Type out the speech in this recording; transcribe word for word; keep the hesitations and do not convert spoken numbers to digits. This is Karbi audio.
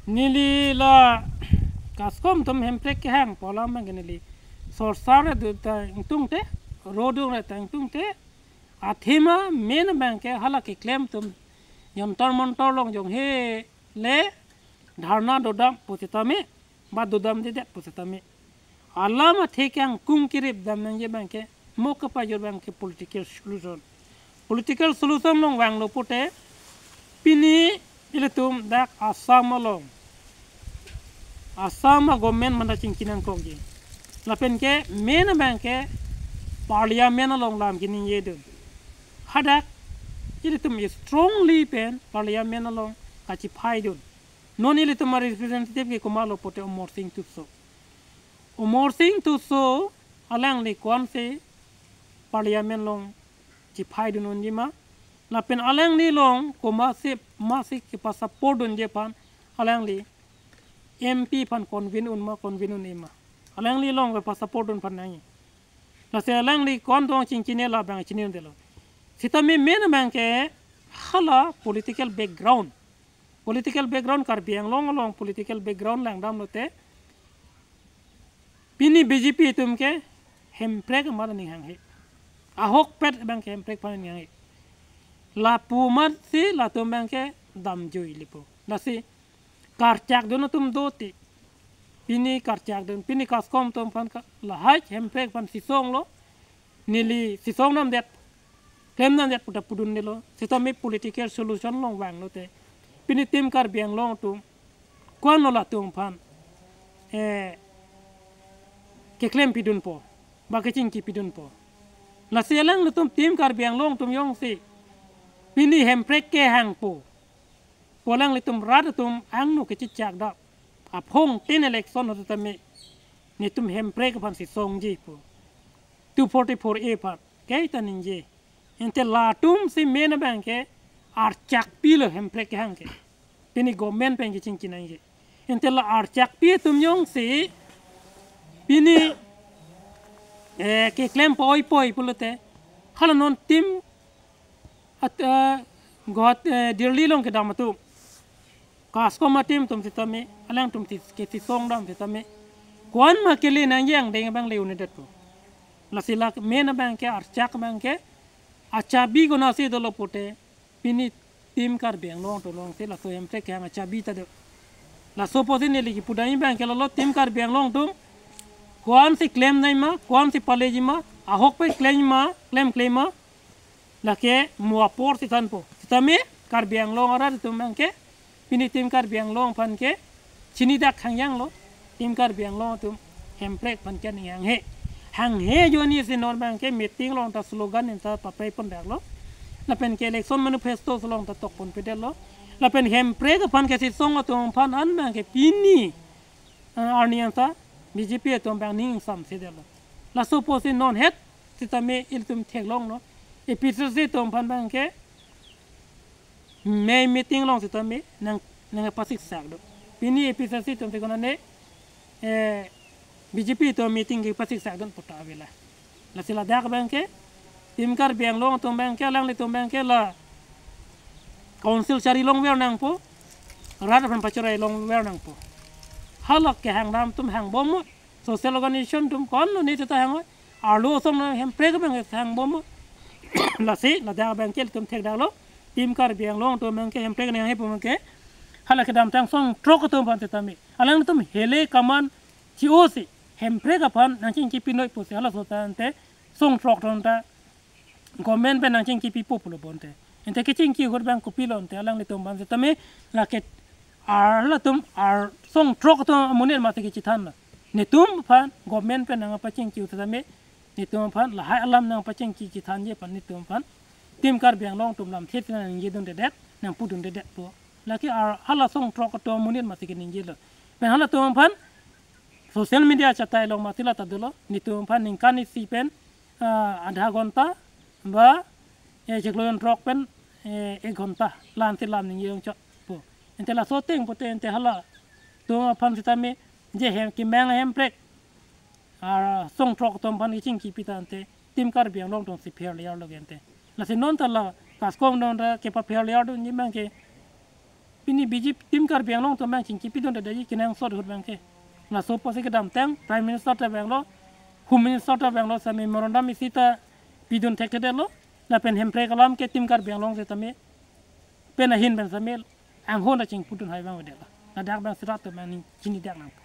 Neli la CASCOM atum hemprek kehang pu alam abang ke neli sorsar rat ta ingtungte, rodung rat ta ingtungte, athema main abang ke hala keklem atum Jantar Mantar along jongsi le dharna dodam pusitame, ba dodamdedet pusitame, alam athe kangkung kerip dam nangji abang ke, mo kepajor abang ke political solution. Political solution along vanglo pute, pini ilitum dak Assam along, Assam a-government manda chingki nangkokji. Lapen ke main abang ke Parliament along lam keningjedun. Hadak ilitum strongly pen Parliament along kachiphaidun. Non ilitum a-representative ke komatlo pute Amarsing Tisso. Amarsing Tisso alangli ko-ansi Parliament along chiphaidun unji ma, lapen alangli along komatsi masi kepasupport dunji aphan alangli MP aphan convince un ma, convince un-e ma. Alangli along kepasupport dun aphan nangji. Lasi alangli ko-an tong chingkine labang chinine detlo. Sitame main abang ke hala political background. Political background, Karbi Anglong along political background langdamlote, pini BJP atum ke hemprek amat aning hanghe. Ahokpet abang ke hemprek aphan aning hanghe. Lapu amatsi latum abang ke damjui lipo. Lasi karchakdun atum do ti. Pini karchakdun, pini CASCOM atum aphan ka lahai hemprek aphan sisonglo. Neli sisongdamdet, klemdamdet puta pudun detlo. Sitame political solution along vanglote, pini Team Karbi Anglong atum ko-anlo latum aphan, eh, keklem pidunpo, ba kechingki pidunpo. Lasi alanglitum Team Karbi Anglong atum jongsi pini hemprek kehangpo pu alanglitum rat atum angno kechechak dak, aphongtin election ahut tame netum hemprek aphan sisongji pu two forty-four A aphan kaita ningje. Ante latumsi main abang ke archakpilo hemprek kehang ke. Pini government pen kechingki nangji. Ante la archakpi atum jongsi pini, eh, keklem poipoi pulote, hala non Team at, eh, Guwahati, eh, Delhi along kedam atum, CASCOM a-team atum sitame, alangtum si kesisongdam sitame, ko-an ma kele nangji angdeng abang le un-edetpo. Lasi la main abang ke, archak abang ke, achabi konatsi dolo pute, pini Team Karbi Anglong atum alongsi laso hemprek kehang achabi ta do. Laso apotsi neli kipudamji abang ke lalo, Team Karbi Anglong atum ko-ansi klemnangji ma, ko-ansi paleji ma, ahokpet klemji ma, klemkle ma, lake mo apor si thanpo. Sitame Karbi Anglong arat atum abang ke, pini Team Karbi Anglong aphan ke chinidak hangjanglo. Team Karbi Anglong atum hemprek aphan ke aning hanghe. Hanghe ajoinesi non abang ke meeting along ta slogan anta paprei pondaklo. Lapen ke election manifesto along ta tokponpedetlo. Lapen hemprek aphan kesisong atum aphan an abang ke pini, eh, arni anta BJP atum abang ning ingsamsedetlo. Laso apotsi non het sitame ilitum theklonglo. APHLC atum aphan abang ke mei meeting along sitame nang, nangpasiksak do. Pini APHLC atum si konane, eh, BJP atum meeting kepasiksak dun puta avela. Lasi ladak abang ke, Team Karbi Anglong atum abang ke, alanglitum abang ke la council chari longver nangpo, rat aphan pachorai longver nangpo. Hala kehangdam atum hangbom, social organization atum konlo ne ta hang, arlo asong na hemprek abang ke hangbom. Lasi ladak abang ke ilitum thekdaklo, Team Karbi Anglong atum abang ke hemprek aning hanghe pu abang ke, hala kedamtang song throk atum aphan sitame, alangtum hele kaman chi-osi hemprek aphan nangchingki pinoi pusi halaso ta ante song throk atum ta government pen nangchingki pipo pulo bonte. Ante kechingki ahut abang kopilo ante alanglitum aphan sitame, lake arlatum ar song throk atum amonit mati kechethanlo. Netum aphan government pen nangpachingki ahut sitame, netum aphan lahai alam nangpachingki chethanji aphan netum aphan Team Karbi Anglong atum lamthe nangjedundedet, nangpudundedetpo. Lake ar hala song throk atum amonit mati keningjelo. Pen halatum aphan social media chatai along mati la ta dolo, netum aphan ningkan isi pen, ah, adha ghonta, ba, eh, chiklo jon throk pen, eh, ek ghonta, la-ansi lam ningje ongchotpo. Ante laso ateng pute ante halatum aphan sitame, je hem, kemang hemprek, ah, song throk atum aphan kechingki pi ta ante, Team Karbi Anglong atum si pher ler lo ke ante. Lasi non ta la CASCOM non ta kepapher ler dunji abang ke, Pini B J P team Karbi Anglong atum abang chingki pidun dada ji kenangsot ahut abangke. Laso apotsi kedamtang Prime Minister ta vanglo, Home Minister ta vanglo, sa memorandum isi ta pidun thekthedetlo. Lapen Hemprek alam ke team Karbi Anglong setame pen ahin pen setame anghon ta chingpudun hai abang avedetlo. Ladak abang seta atum abang ning chinidak nang.